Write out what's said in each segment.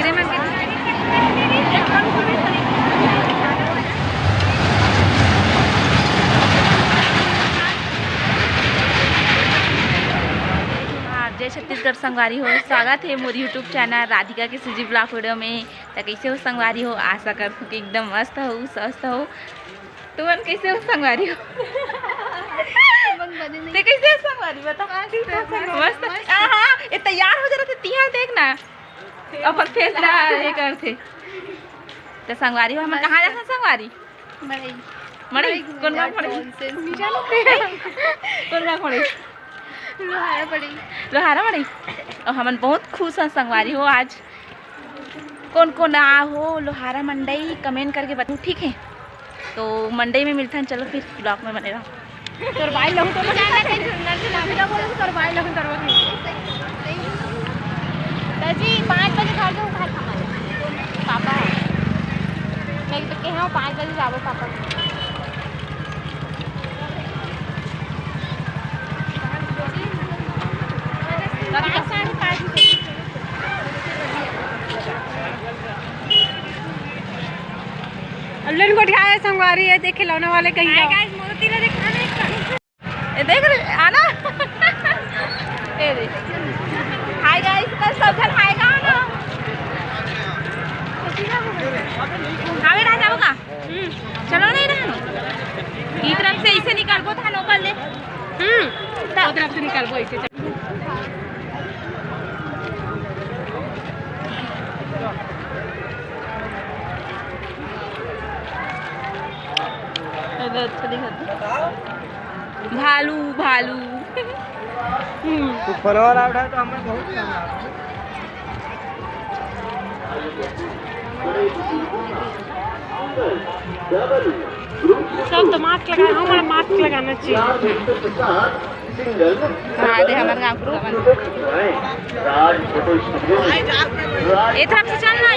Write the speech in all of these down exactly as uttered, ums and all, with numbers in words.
हाँ, जय छत्तीसगढ़ संगवारी हो, स्वागत हे मोर YouTube चैनल राधिका के CG vlog video में। त कइसे हो संगवारी हो? आशा करथों कि एकदम मस्त हो, स्वस्थ हो। तुमन कइसे हो संगवारी हो? ते कइसे हो संगवारी, बता। मस्त, मस्त। हाँ, हाँ, ये तैयार हो जा रहा था, तिहार देख ना। अपन face ला ये करथे। त संगवारी हो, हमन कहाँ जाथन संगवारी? मड़ई। मड़ई? मड़ई घूमे कोन गाँव जात मड़ई? कौन से? नहीं जानते। कोन गाँव मड़ई? लोहारा मड़ई। लोहारा मड़ई। अउ हमन बहुत खुश हन संगवारी हो आज। कोन कोन आ हो लोहारा मंडई, comment करके बताओ, ठीक है? तो मंडई में मिलथन, चलो फिर vlog में बने रहो। तोर बाई लहू तो मत कर। तोर बाई लहू तोर। दादी, पाँच बजे घर जाऊँ, घर खाना पापा है। मैं तो कह रहा हूँ, पाँच बजे जाओ पापा। साढ़े पाँच बजे। अल्लन गोठिया है संगवारी, ये देख खिलौने वाले कहीं हाय का। Guys, मोती ला दिखा ना एक बार। ये देख रे, आना। ये देख। Hi guys, कल सब जन hi का ना। आवे रह जाओ का? हम्म। चलो नहीं ना। ई तरफ से इसे निकालबो था नौकर ले। हम्म। त- ओ तरफ से निकालबो इसे। अरे, अच्छा दिखत है। भालू, भालू। हम्म। तो follower आ रहा है तो हमें बहुत कम आ रहा है। सब तो mask लगाए, हमारा mask लगाना चाहिए। हाँ, दे हमारे गाँव के लोगन। ए तरफ से चल ना,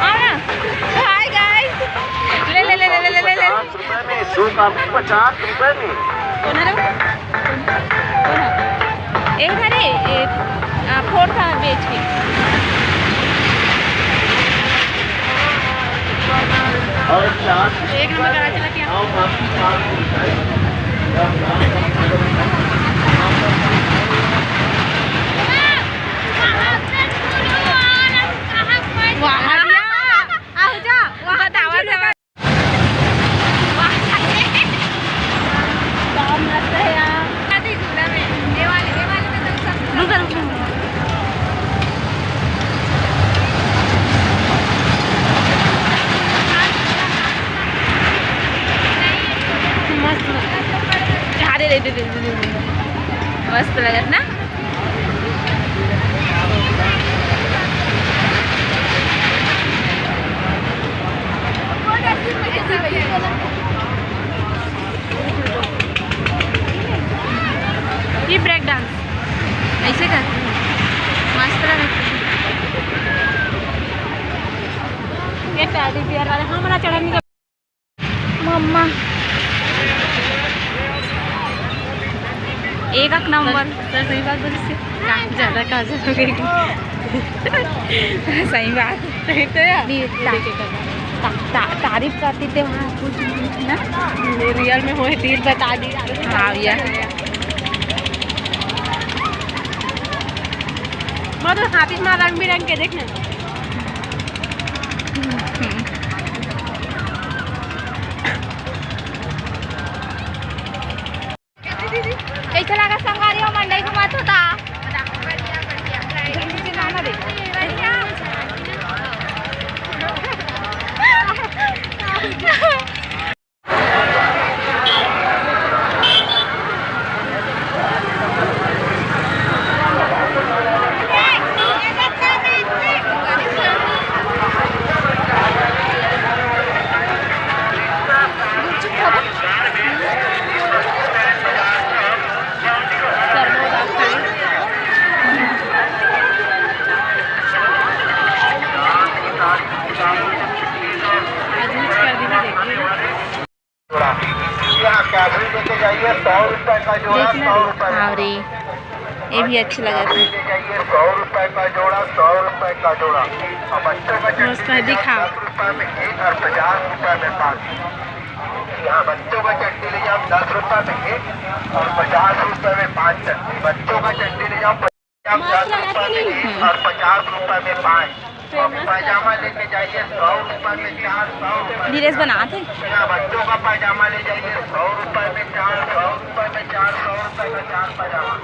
आओ ना। Hi guys, ले ले ले ले ले ले ले। पचास रुपए में, दो कापी पचास रुपए में। कौन है रे वो? कौन है? ए इधर है, ए, आ, फोर था बेच के। और चार एक नंबर का चला क्या? वाह, बढ़िया। आओ जा, वहाँ बतावा था। वाह, बहुत मस्त है यार। अभी झूला में, ये वाले, ये वाले में तो सब रुक, रुक, रुक। मस्त लग-, अरे, रे, रे, रे, रे, रे। मस्त लगत ना? ये break dance ऐसे कर, मस्त लगत। ये teddy bear वाले हमरा चढ़न के मम्मा, एक, एक नंबर। सर, सही बात बोलिस, का ज्यादा काजल हो गई। सही बात। सही तो है। दी-, ता-, ता-, ता-, तारीफ करती थे वहाँ कुछ ना। Real में होए, दिल बता दी। हाँ भैया। मतलब हाथी में रंग बिरंग के देखना। कइसे लगा संगवारी हो मंडई घुमात होता? यहाँ कैबरी लेके जाइए, सौ रुपए का जोड़ा, देखना सौ रे, रुपए का। हाँ रे। ये भी अच्छे लगत हे। सौ रुपए का जोड़ा, सौ रुपए का जोड़ा। और बच्चों का मस्त है, दिखा। दस रुपए में एक और पचास रुपए में पाँच। यहाँ बच्चों का चड्डी ले जाओ, दस रुपए में एक और पचास रुपए में पाँच चड्डी। बच्चों का चड्डी ले जाओ, आप दस रुपए में एक और पचास रुपए में पाँच। और पैजामा लेके जाइए, सौ रुपए में चार, सौ रुपए में धीरे से बनाते। यहाँ बच्चों का पैजामा ले जाइए, सौ रुपए में चार, सौ रुपए में चार, सौ रुपए में चार पैजामा।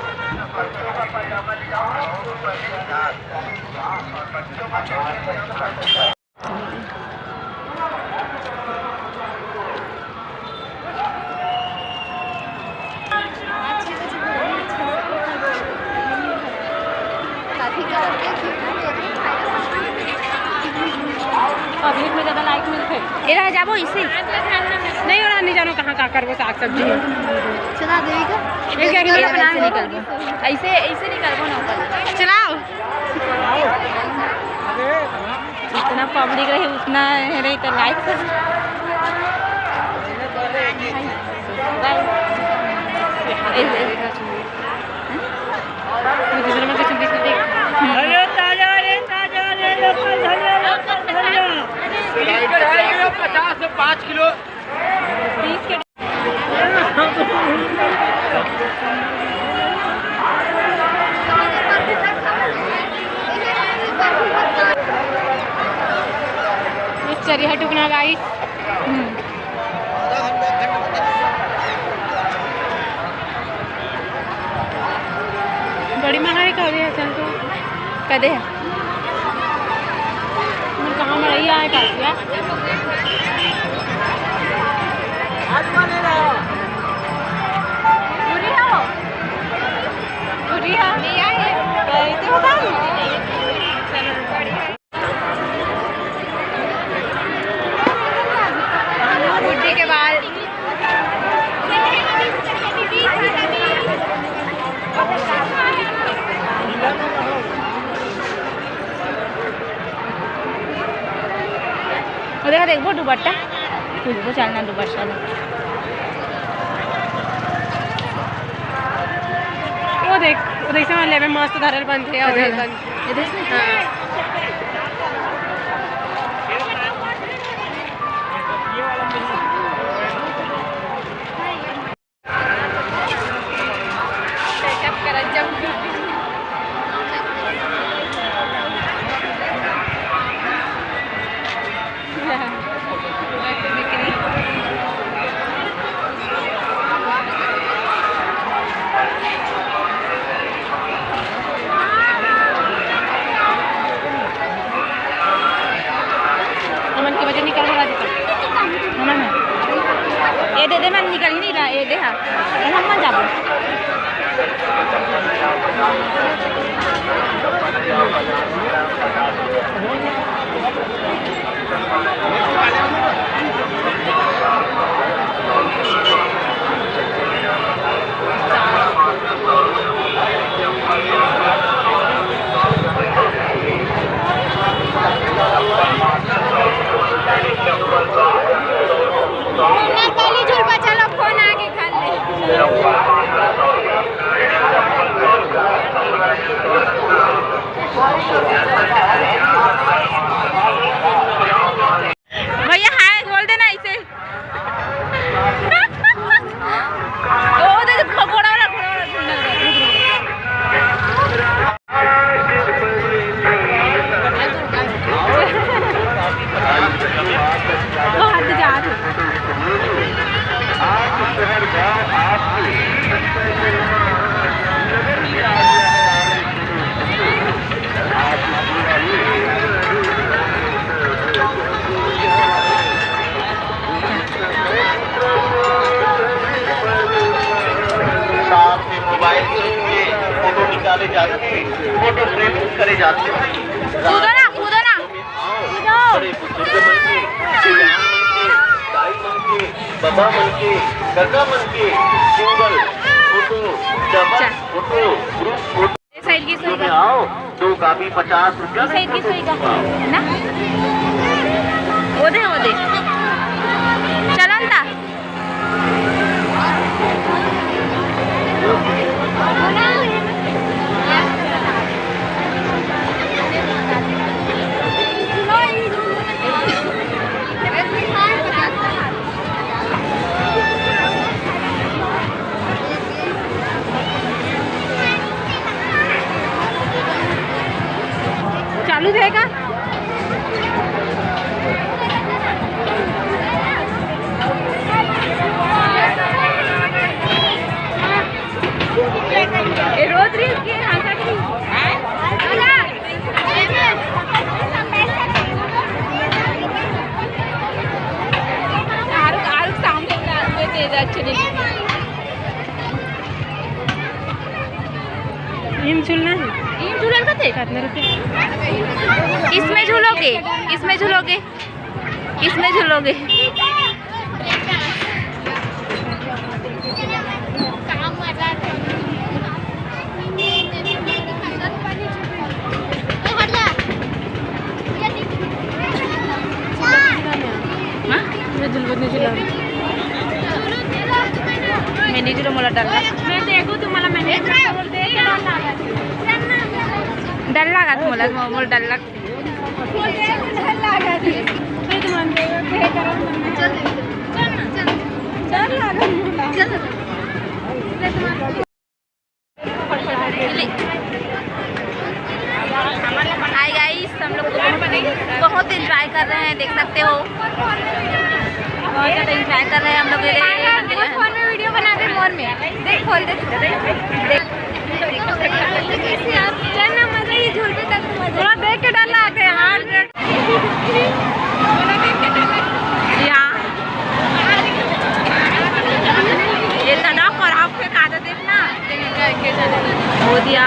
बच्चों का पैजामा ले जाओ, सौ रुपए में चार। और बच्चों का पब्लिक में ज्यादा लाइक मिलथे। एला जाबो इसे। नहीं, ओला नहीं जानो कहाँ का करबो, साग सब्जी। चला देवी का। ये क्या, ये बना निकल। ऐसे, ऐसे निकलबो ना ऊपर। चलाओ। जितना पब्लिक रही, उतना हे रही, तो लाइक से। हेलो, ताजा रे, ताजा रे, लोकल धनिया, लोकल धनिया। पचास से पाँच किलो। चरिहा टुकना गाइस। बड़ी महंगाई कर दिया चल तो। कदे है? कहाँ मड़ैया है काटिया? पूरी हो? पूरी हो? नहीं आए। तो बता दो। गुड्डी के बाल। वो देखा, देखबो दुपट्टा, खुशबू चलना दुपट्टा में। वो देख, वो देख से लेवे मस्त धरल बनथे, अउ अरे धरल वाह। बनथे। ये देख से? हाँ। हमन के वजन निकाल बना देता। हमन हे। ए दे दे, मन निकल ही नहीं रहा, ए दे हा। ए हम मन जाबो। पहले झुलपा चलो, फोन आगे घर ले। भैया हाय बोल देना इसे। ओ दे, घोड़ा वाला, घोड़ा वाला, घोड़ा वाला। वो हाथ जा रहे। साथ में मोबाइल के लिए फोटो निकाले जाते हैं, फोटो फ्रेम करे जाते हैं। कूदो ना, कूदो ना। बड़े बुजुर्ग मन के, सियान मन के, दाई मन के, बबा मन के, कका मन के single photo, double photo, group photo. ये साइड की सोई का। आओ, दो कापी पचास रुपया। ये साइड की सोई का, है ना? वो दे, वो दे। चलो ना। रहेगा। ए, रोज रील के हंसा की। आरुख, आरुख सामने ना, ये तेज अच्छे नहीं। इन झूलना है। इन झूलन का थे? कितना रुपया? इसमें झूलोगे? इसमें झूलोगे? इसमें झूलोगे? हाँ? मैं झूलबो नहीं झूला। मैं नहीं झूलो, मोला डर लगा। मैं देखो तुम्हारा, मैंने डर लगा, मोला, मोला डर लगा। हाय गाइस, हम लोग बहुत, बहुत एंजॉय कर रहे हैं, देख सकते हो, बहुत ज़्यादा एंजॉय कर रहे हैं हम लोग। मेरे फोन में वीडियो बना दे, मोर में देख, खोल दे, देख। चल ना, मजा ही झूलते तक मजा। पूरा देख के डर लगा के हार्ट रेट। यहाँ ये तना खराब के कागज देखना। हो दिया।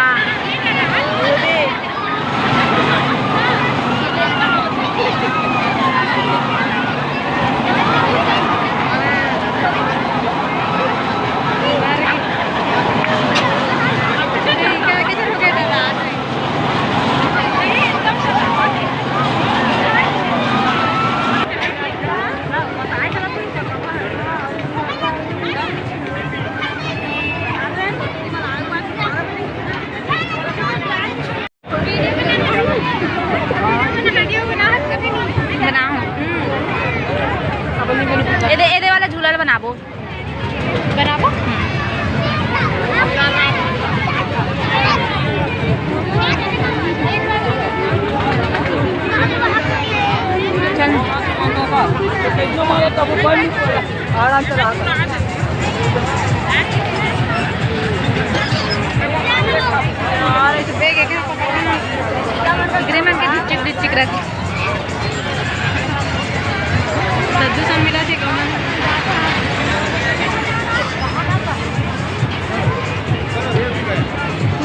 बनाओ। एदे, एदे वाला झूला ल बनाबो। बनाबो? चल। आराम से रहा। और इसे बैग है क्या? ग्रे मन के डिचिक डिचिक रख। दद्दू सन मिला थे कौन?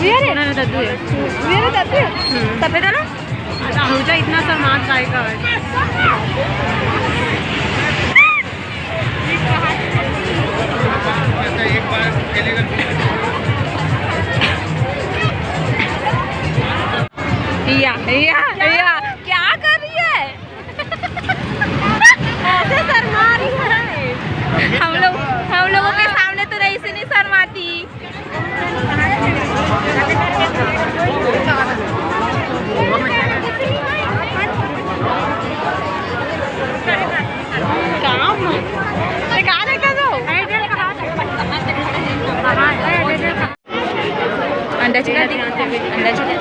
ये रे। ना, ना, दद्दू है। ये रे दद्दू है। हम्म। सफेद वाला? भौजा इतना शर्मात काय का है। या, या, या, क्या कर रही है? ऐसे शर्मा रही है। हम लोग, हम लोगों के सामने तो ऐसे नहीं शर्माती। काम। ये कहाँ देखा था? अंडा चिकन, अंडा चिकन।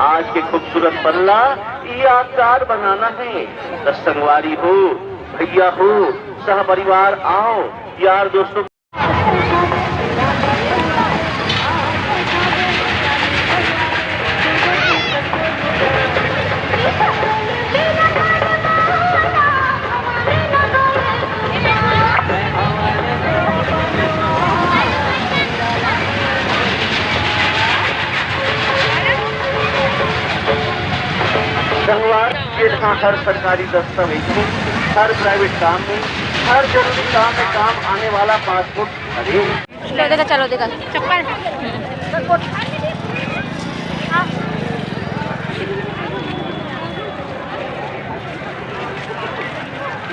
आज के खूबसूरत पल ला यादगार बनाना है। त संगवारी हो, भैया हो, सह परिवार आओ, यार दोस्तों। संगवारी, ये जहाँ हर सरकारी दस्तावेज में, हर प्राइवेट काम में, हर जरूरी काम में काम आने वाला पासपोर्ट। अरे चलो देखा, चलो देखा। चप्पल।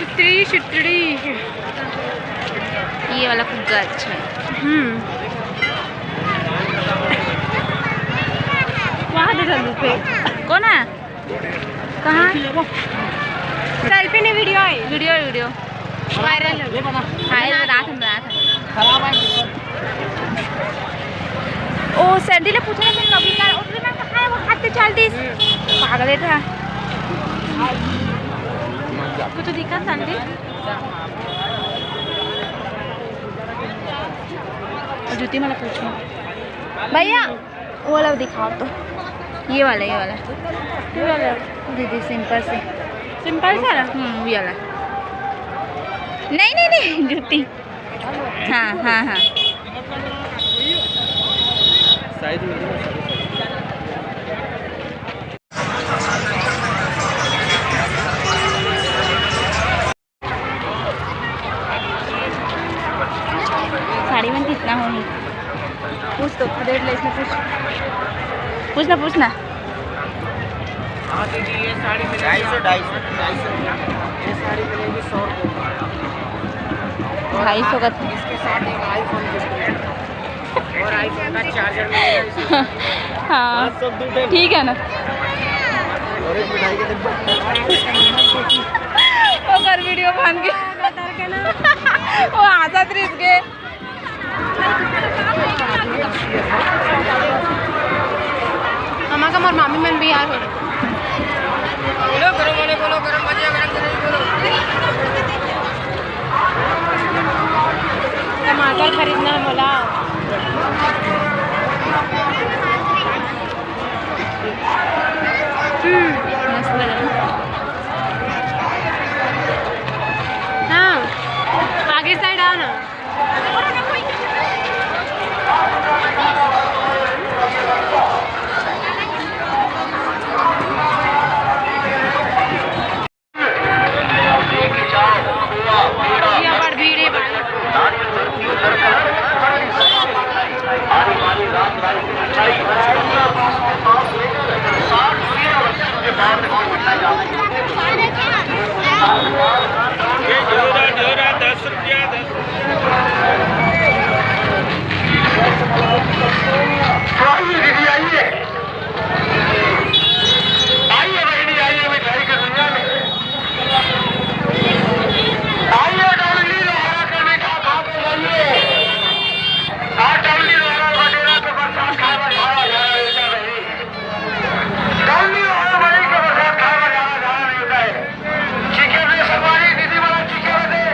इतनी सिटड़ी। ये वाला फुग्गा अच्छा है। हम्म। कौन है? कहाँ? सेल्फी नहीं, वीडियो है। Video, video. वायरल हो। हाँ, ये रात में, रात में। ओ, सैंडी ले पूछा था कभी का, उतने में कहाँ है वो हाथ पे चल दी। पागल है था। कुछ दिखा सैंडी? जूती मला पूछो। भैया, वो वाला दिखाओ तो। ये वाला, ये वाला। ये वाला। दीदी, सिंपल से। सिंपल सा ना? हम्म, ये वाला। नहीं, नहीं, नहीं, जूती। हाँ, हाँ, हाँ। साड़ी में कितना होही? पूछ तो, रेट ले इसमें पूछ। पूछ ना, पूछ ना। हाँ दीदी, ये साड़ी मिलेगी ढाई सौ, ढाई सौ, ढाई सौ। ये साड़ी मिलेगी सौ रुपये। ढाई सौ का था। इसके साथ एक iPhone gift है। और iPhone का charger मिलेगा इसके साथ। हाँ, ठीक है ना? और एक मिठाई का डिब्बा। ओकर वीडियो बन के। वो हंसत रहिस के। हमार का मोर मामी मन भी यार हो। बोलो, गरम वाले बोलो, गरम भजिया, गरम जलेबी बोलो। टमाटर खरीदना है मोला। हम्म, मस्त लग रहा है। हाँ, आगे साइड आओ ना। यहाँ पर भीड़ है भाई। ये झोरा, झोरा, दस रुपया, दस रुपया। आइए दीदी, आइए। आइए बहनी, आइए मिठाई की दुनिया में। आइए डोंगरी लोहारा का मीठा खा के जाइए। आज डोंगरी लोहारा का डेरा पे प्रसाद खाए बर जाना, जाना मिलता नहीं। डोंगरी लोहारा बड़ी के प्रसाद खाए बर जाना, जाना मिलता है। चिकन में सफारी दीदी वाला चिकन दे।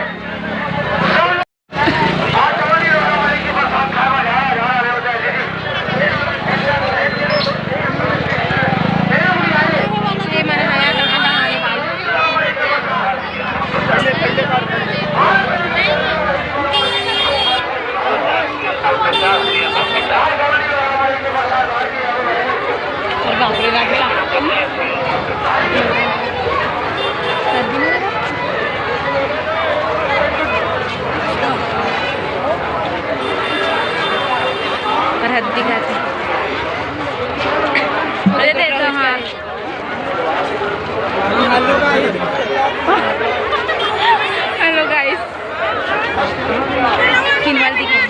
पर हद दिखाते। अरे दे तो, हाँ। हेलो गाइस। किनवाल दिखा।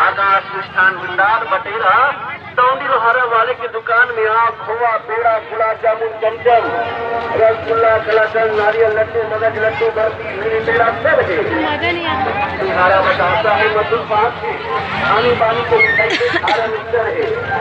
आकाश मिष्ठान भंडार बटेरा। डोंगरी लोहारा वाले की दुकान में आओ, खोवा, पेड़ा, गुलाब जामुन, चमचम, रसगुल्ला, कलाकंद, नारियल लड्डू, मगज लड्डू, बर्फी, मिनी पेड़ा सब है। मजा नहीं आता। तुम्हारा बतासा है मधुर पान से, खाने पानी को मिठाई से सारा मिक्सचर है।